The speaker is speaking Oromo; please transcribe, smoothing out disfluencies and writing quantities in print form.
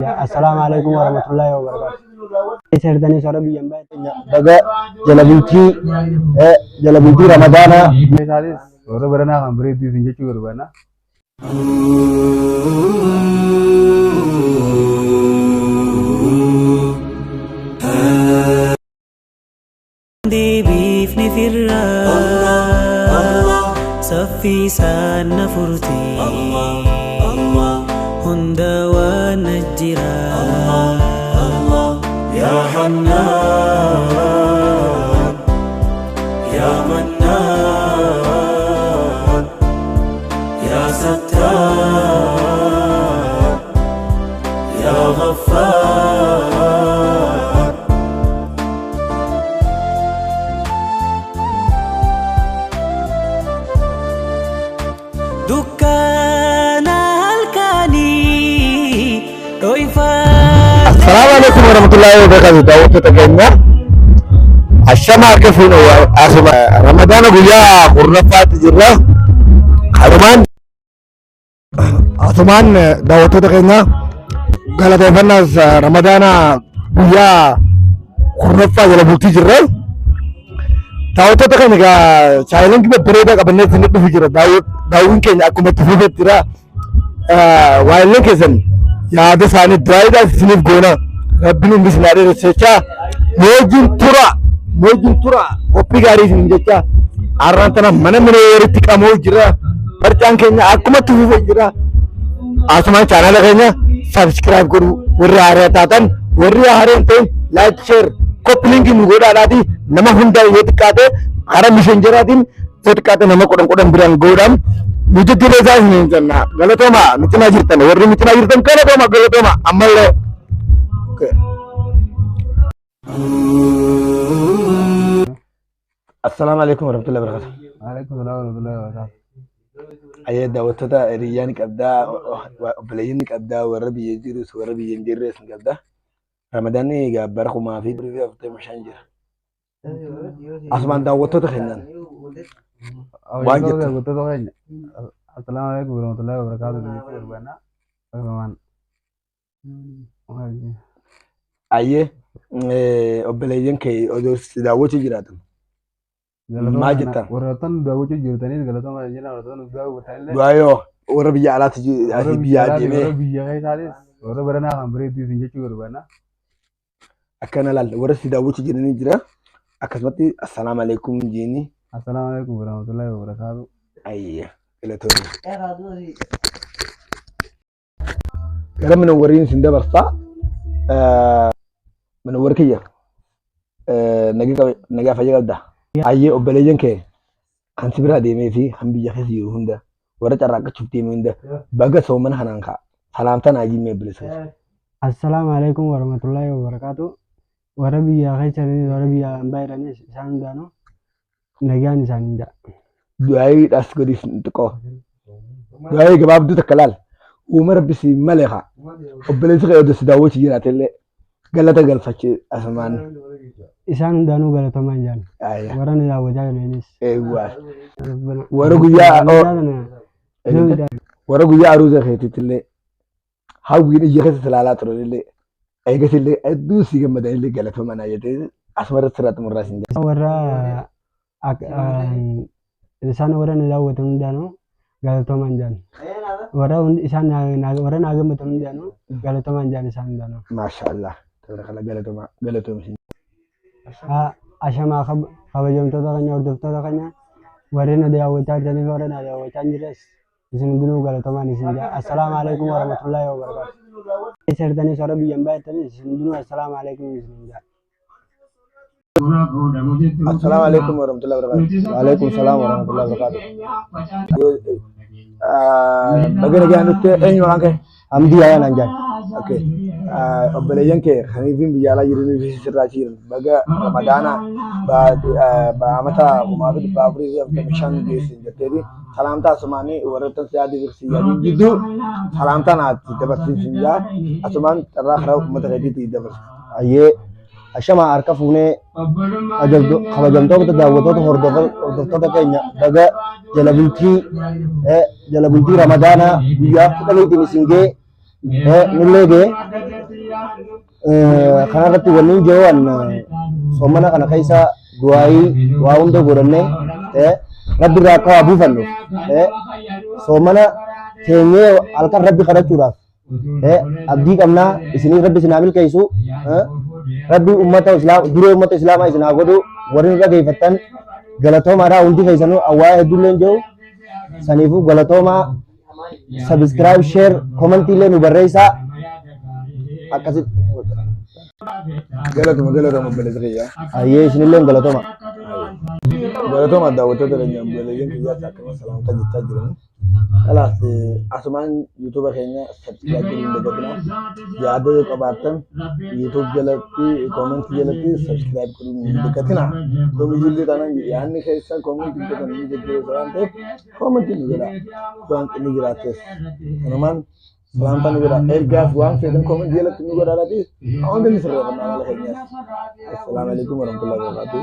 Assalaamu alaikum warahmatullahi wabarakatuh. Seertanii soora biyyan baay'ee. Baga jala bultii jala bultii Ramadaanaa. Isaanis warra baranaa kan bareedduu isin jechuu barbaadna. Deebiifni firraa saffisaan na furte hunda waan na jira. Yaa Hannaan, yaa Mannaan, yaa Sattaan, yaa Ghaffar. Dukkana halkanii dhoyfaa. Assalaamu alaikum warahmatullahi wabarakatuh. Daawwattoota keenya. Ashama akka fuune asuma Ramadaana guyyaa 10ffaatti jirra. Kanumaan asumaan daawwattoota keenya galateeffannaas Ramadaana guyyaa 10ffaa jala bultii jirra. Daawwattoota keenya egaa chaayilankii babbareedaa qabannee isin dhufu jira. Daawwiin keenya akkuma itti fufetti jira. Waayilleen keessan yaada isaanii du'aayiidhaan isiniif goona. Rabbiin hundi isin haa dheeressu jechaa nu wajjin tura. Nu wajjin tura. Qophii gaarii isin jechaa. Har'aan tana mana walitti qamoo jira. Barcaan keenya akkuma itti fufee jira. Asumaan chaanaala keenya subscribe godhuu warri haaraa taatan, warri haaraa hin ta'in like, share, copy link nu godhaadhaati nama hundaa yoo xiqqaate karaa miseenjeraatiin yoo xiqqaate nama 10 10 biraan gahuudhaan nu jajjabeessaa isin hin jenna. Galatooma, nu cinaa jirtan, warri nu cinaa jirtan galatooma, galatooma ammallee. Assalaamu alaikum warahmatullahi wabarakatuh. Waalaikum salaam warahmatullahi wabarakatuh. Ayyee, daawwattoota, hiriyyaa ni qabdaa, obboleeyyan ni qabdaa, warra biyya jirus warra biyya hin jirres ni qabdaa. Ramadaanni egaa bara 2045 jira. Asumaan daawwattoota keenyaan waan jettu. Daawwattoota keenya. Assalaamu alaikum warahmatullahi wabarakatuh jechuu barbaadna. Asumaan. Ayyee, obboleeyyan kee odoo si daawwachuu jiraatan maal jettan? Warroottan daawwachuu jirtaniis galatooma jenna, warroottan nu daawwatanillee. Du'aa yoo warra biyya alaatti Warra asii biyya biyyaa alaatii deemee warra biyya keessaatis warra baranaa kan bareedduu isin jechuu barbaadna. Akkana laal, warra si daawwachuu jiranii jira. Akkasumatti assalaamu alaikum jeeni. Assalaamu alaikum warahmatullahi wabarakatuh. Ayyee, galatoomii. Gara minawwariin isin dabarsaa. Minawwar kiyya nagaa fayyaa qabda. Ayyee, obboleeyyan kee kan si biraa deemee fi kan biyya keessa jiru hunda, warra carraaqqachuuf deeme hunda baga soomana kanaan ka'a. Salaamtaa naa jimmee bilisa. Assalaamu alaikum warahmatullahi wabarakatuh. Warra biyya keessa jiranii, warra biyya alaa jiranis isaan hundaanuu nagaan isaanii jedha. Du'aayiidhaas godhiif xiqqoo. Du'aayii gabaabduu takka laal. Uuma rabbi si malee haa. Obboleessi kee odoo si daawwachuu jiraate illee galata galfachi asumaan. Isaan hundaanuu galatomaan jaan. Ayya. Warra nu daawwachaa jiranis. Eewwaa. Warra guyyaa warra guyyaa aruuza keetiitti illee hawwiin ija keessa ilaalaa turan illee eegas illee hedduu si gammadan illee galatoomaa naa jettee asuma irratti sirraa xumurraa siin jedha. Warra isaan warra nu daawwatan hundaanuu galatoomaan jaan. Warra isaan warra naa gammatan hundaanuu galatoomaan jaan isaan hundaanuu. Maasha Allah. Tabarakallah, galatoomaa, galatoomi siin. Ashamaa, kabajamtoota keenya, hordoftoota keenya, warri nu daawwachaa jirtanii fi warra na daawwachaa hin jirres isin hundinuu galatoomaan isin jedha. Assalaamu alaikum warahmatullahi wabarakatuh. Keessa jirtanii warra biyyan baay'atanis isin hundinuu assalaamu alaikum isin jedha. Assalaamu alaikum warahmatullahi wabarakatuh. Waalaikum salaam warahmatullahi wabarakatuh. Baga nagaan nutti, eenyu maqaan kee? Hamdii Ayaan Anjaan. Okay. Obboleeyyan kee kaniifin biyya alaa jiranii fi sirraa jiran baga Ramadaana amata 1445 geessin jetteeti salaamtaa asumaanii warroottan si yaadii fi si yaadii jidduu salaamtaa naatti dabarsiisin jaa, asumaan carraa karaa uummata keetiitti dabarsi. Ayyee, ashamaa, harka fuunee, kabajamtoota daawwattoota hordoftoota keenya, baga jala bultii Ramadaanaa guyyaa 10tiin isin ga'e. Nullee ga'e. Kanarratti wanni jiru an soomana kana keessa du'aayii waa hunda godhannee rabbi irraa akka waa buufannuuf soomana teenyee halkan rabbi kadhachuudhaaf abdii qabnaa isinii rabbi isin haa milkeessu, rabbi ummata islaam duree ummata islaamaa isin haa godhu. Warri nu dhageeffattan galatoomaadhaa, hundi keessanuu awwaa hedduullee jiru saniifuu galatoomaa. Subscribe, share, commentii illee nu barreessaa akkasitti. Galatuma, galatuma obboleessa kiyyaa. Ayyee, isinillee galatooma. Galatuma daawwattoota keenya, obboleeyyan kiyyaas akkuma salaamtaa jechaa jiran. Kalaas asumaan YouTube keenya subscribe godhuu hin dagatinaa. Yaada yoo qabaattan YouTube jalatti, commentii jalatti subscribe godhuu hin dagatinaa. Yoomiyyuullee taanaan yaadni keessan commentii godhan ni jajjabeessa waan ta'eef commentii nu godhaa. Yoo hanqinni jiraattes kanumaan salaamtaa nu godhaa. Ergaaf waan feetan commentii jalatti nu godhaa laati. Hundi ni sirreeffannaa mala keenyaas. Assalaamu alaikum warahmatullahi wabarakatuh.